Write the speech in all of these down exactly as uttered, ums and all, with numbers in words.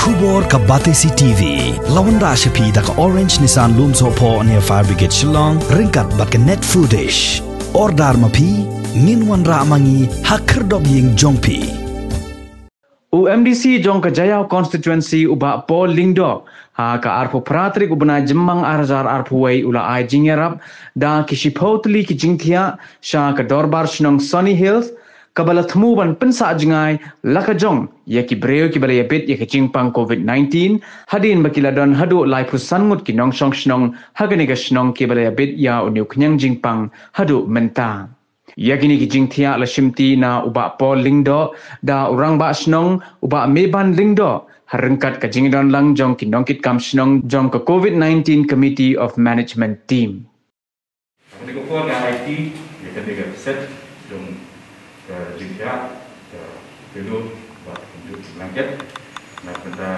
Khubor ka Batesi T V. La wanrah sha phi da ka Orange Nissan Lumsohphoh near Fire Brigade Shillong, ryngkat bad ka Net Foodish. Order ma phi, ngin wanrah ma ngi ha khyrdop ïing jong phi. U M D C jong ka Jaïaw Constituency u Bah Paul Lyngdoh, ha ka arphew phra tarik u bnai Jymmang ar hajar arphew wei u la ai jingïarap da ki shiphew tylli ki jingthiah sha ka Dorbar Shnong Sunny Hills, kaba la thmu ban pynsah jngai la ka jong ïa ki briew kiba la ïabit ïa ka jingpang covid nineteen, hadien ba ki la don haduh laiphew san ngut ki nongshong shnong ha kane ka shnong kiba la ïabit ïa une u khñiang jingpang haduh mynta. Ïa kine ki jingthiah la shimti na u Bah Paul Lyngdoh da u Rangbah Shnong u Bah Meban Lyngdoh, ha ryngkat ka jingdon lang jong ki nongkitkam shnong jong ka covid nineteen Committee of Management Team. Kane ka por nga aiti ïa kane ka set jong ka jingthiah ka pillow bad ka blanket na ka bynta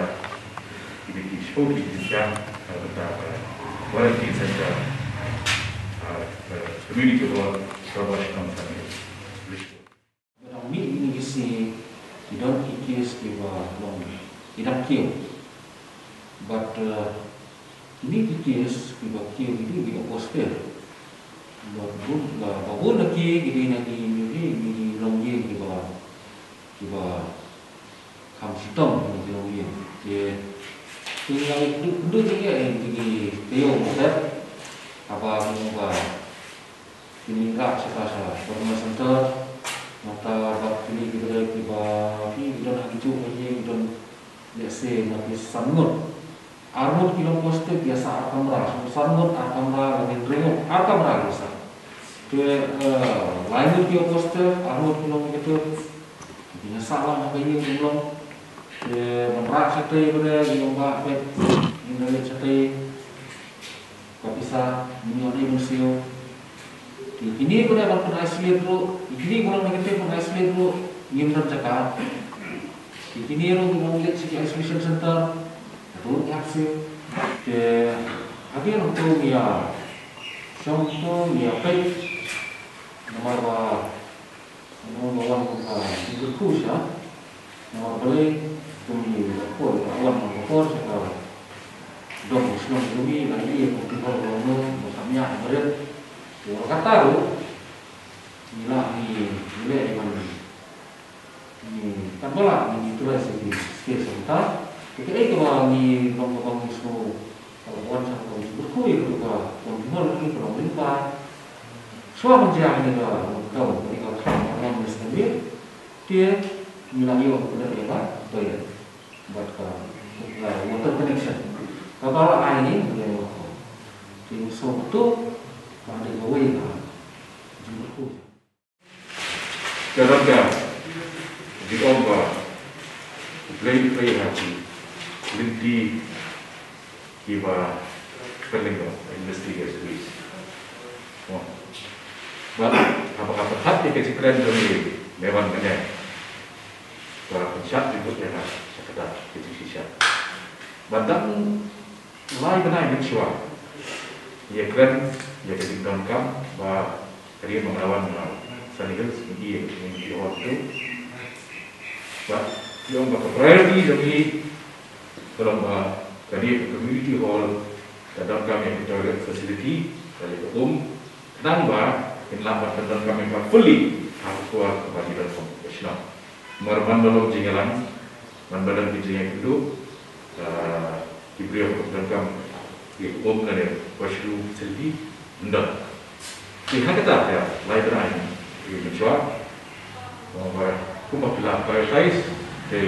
kine ki shiphew ki jingthiah na ka bynta ka quarantine center, ah, ka community hall, Dorbar Shnong Sunny Hills. Ba dang mih ïa kine ki sngi ki don ki case kiba long ki dang kiew. Bad, eh, kine ki case kiba kiew ki dei kiba positive. Bad bun, ba, ba bun na ki ki dei na ki, ki dei na ki longïing kiba, kiba kham shitom na ki longïing. Te, te ngi la ïakynduh, kynduh jingeh ïa ki taïew mynstep. Haba kumba Kine rah sha ka sha Corona Center. Nangta bad kine ki briew kiba ki don ha kijuh ka ïing, ki don, let's say, na ki san ngut. Ar ngut ki long positive, ki ïasah ar kamra. San ngut ar kamra, lane hynriew ngut ar kamra ki ïasah. Te, eh, lai ngut ki long positive, ar ngut ki long negative. Ki ïasah lang ha ka ïing ki long. Te ban rah shatei bad ki long ba peit. Ngin da leit shatei. Ka pisa, ngi ïoh dei mynsiem. Te kine ba dei ban pyn isolate ruh, kine ba long negative pyn isolate ruh, ngim don jaka. Te kine ruh ngi wan leit sha ki isolation center, ruh ngi hap siew. Te hadien ruh ngi ïa shong ruh ngi ïa peit. Namar ba Namar ba wan kum ka jingkyrkhu sha. Namar balei kum ngi la poi, la wan kum ka por sha ka dong shnong jong ngi, la ïohi kum ki hor long no, ba kham ñiah barit. Te wat kata ruh ngi lah ngi, ngi leh ïa man ngi, katba lah ngi utilize ïa ki space mynta. Te kaei kaba ngi long kaba ngi sngew, kaba wan sha ka jingkyrkhu ïa ka, ka jingkyrkhu ïa ka long lyngba. Shuwa ban jia kane ka lockdown, kane ka lockdown, kane ka lockdown, te ngi la ïoh ka pynlong ïa ka toilet bad ka, ka water connection. Kaba la ai ngi, ngi la ïoh ka. Te ngi sngewthuh ba dei kawei ka jingkyrkhu. Ka dang ka jingong ba U Blei u trei ha ki lynti kiba pynlyngngoh, investigators. Oh. Bad haba ka pyrkhat ïa ka jingkren jong i Meban mynne, ka pynshad jingkut ïa nga sha kata ka jingshisha. Bad dang lai bnai mynshuwa ïa kren ïa ka jingdonkam ba ka dei ba nga wan na Sunny Hills, ngi ïa ngi ïa hall tu. Ba ïa ong ba ka priority jong ngi ka long ba ka dei ka community hall ka donkam ïa ka toilet facility, ka dei ka um, khnang ba kin lah ban pyndonkam ïa ka fully ha ka por kaba ngi donkam ka shnong. Namar man ba long jingïalang, man ba don ki jingïakynduh, ah, ki briew ki donkam ki um lane washroom facility, ym don. Te ha kata ka lai bnai ngi mynshuwa, kumba phi la prioritize, te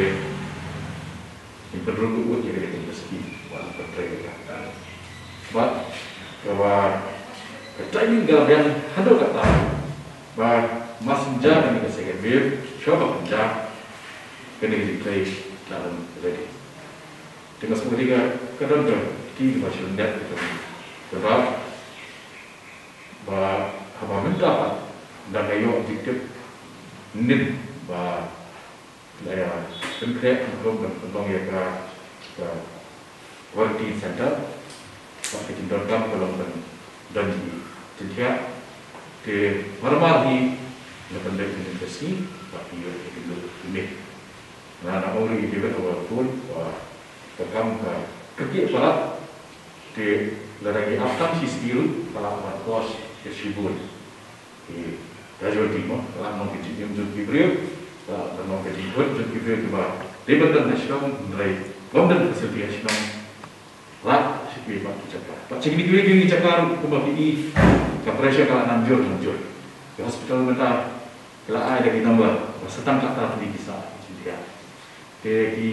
ngin pynrung ruh ïa kane ka scheme, ba la pyntrei ïa ka. Bad kaba ka timing ka la biang haduh katta, ba mas ym jia kane ka second wave, shuwa ba kan jia kane ka jingtrei la dang ready. Te nga sngewthuh ka, ka don ka kti kaba shu lyndet ka, kaba, ba haba mynta pat dang ïoh jingtip nin ba la ïa pynkhreh ban pynlong ïa ka, ka quarantine center. Bad ka jingdonkam ka long ban don ki jingthiah. Te mar mar hi la pyndep ïa ka sngi bad ïa ka jingdonkam. Nga, nga ong ïa i David over the phone ba Kam ka kyrkieh palat, te lada ngi ap tang shi sngi ruh ka lah ban cause ïa shibun ki casualty mo, ka lah ban long ka jingim jong ki briew, ka lah ban long ka jingkut jong ki briew kiba dei ban don ha shnong, hynrei bym don facility ha shnong. Lah sha kiwei pat ki jaka. Bad sha kine kiwei ki jaka ruh kumba phi i, ka pressure ka lah nanjur nanjur. Ki hospital mynta ki la ai da ki number ba sa tang kata phi ki sa ki jingthiah. Te ki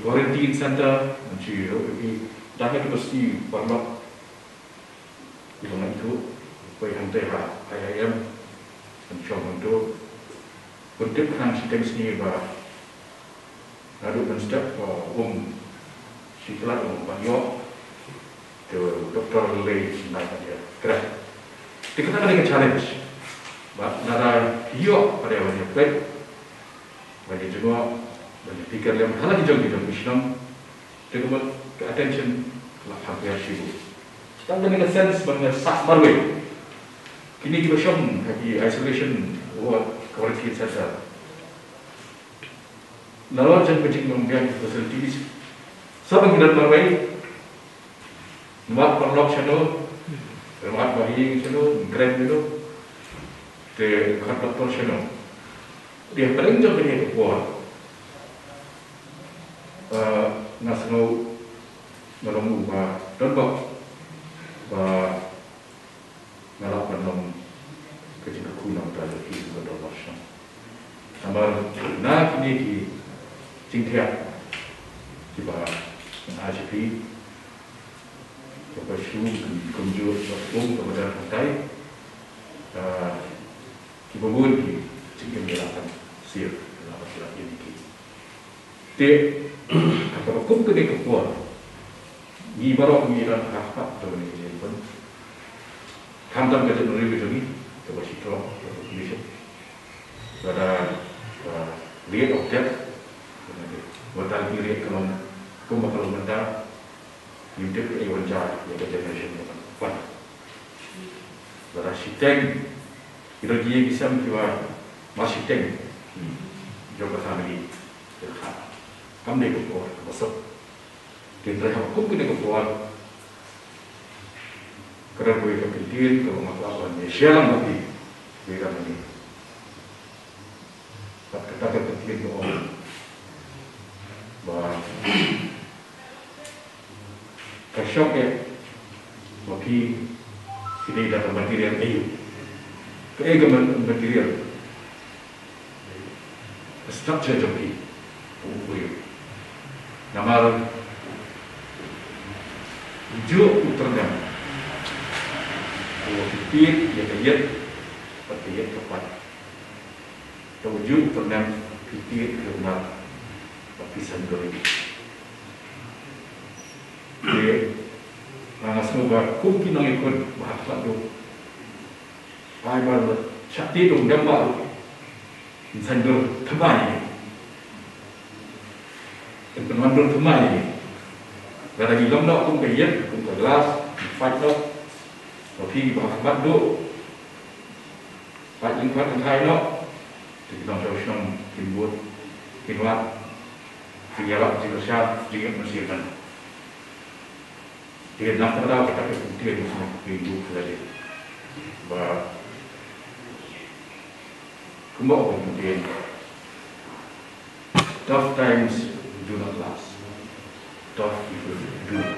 quarantine center, mynta ki dang ïa ki basti paralok. Ki ba ngan tu, poi hangtei ha I I M, kan shong hangtu. Pyntip khnang shiteng sngi ba naduh mynstep, uh, um shi klat um ban ïoh. Te doktor lei shi nai ban ïa kreh. Te kata ka dei ka challenge. Ba lada ïoh ka dei ban ïa peit, ban ïa jngoh, ban ïa pyrkhat lem ha la ki jong ki jong ki shnong. Te ka mut ka attention la kham pher shibun. Tang kane ka sense ban ïa sah marwei kine kiba shong ha ki isolation ward, quarantine center. Nalor jong ka jingmyntoi facilities, sa ban ki don marwei, ngat paralok shano, ngat bahaïing shano, ngat kren shano, te ngat doktor shano. Te hapdeng jong kane ka por, eh, nga sngew nga long uba donbok ba nga lah ban long ka jingkyrkhu na ka bynta jong ki kiba don marshong. Namar na kine ki jingthiah kiba nga ai sha phi, kiba shu kumjuh ba um kaba don hangtai, ah, kiba bun ki jingim ki la ban sir, ki la ban sir ïa ki. Te ha kaba kum kane ka por, ngi baroh ngi don ha khmat jong kane ka jingpynbun. Khamtam ka jingpynbun jong ngi, kaba shi klok ka population. Lada, uh, rate of death, mortality rate ka long kumba ka long mynta, ngim tip kaei ban jia ïa ka generation ka ban wan. Lada shiteng ki don ki ïing ki sem kiba mar shiteng jong ka family, ki la kham. Kam dei ka por kaba suk. Hynrei ha kum kane ka por, ka don kawei ka kyntien kaba nga kwah ban ïa share lang bad phi, kawei ka kyntien. Bad kata ka kyntien ka ong ba ka shong eh ba phi, phi dei da ka material aïu. Kaei ka ma-, material, ka structure jong phi, u briew. Namar u juh u tyrnem, u phi tied ïa ka ïit bad ka ïit ka paid. Te u juh u tyrnem, phi tied ïa u nar bad phi saiñdur ïa u. Te nga sngew ba kum ki nongïakhun ba ha khmat duh, ai ba la shah tied u ngam ba ruh, yn saiñdur thymmai ïa ngi, yn pynwandur thymmai ïa ngi. Lada ngi long noh kum ka ïit, kum ka glass, ngi pait noh. Ba phi ba ha khmat duh, pait lyngkot kynthai noh. Te ki nongshong shnong kin bud, kin wad, kin ïalap jingkyrshan, jingïap mynsiem. Te na kata ka daw kata ka kyntien ka sngewthuh ïa lade ba kumba ong ka kyntien, tough times do not last, tough people do.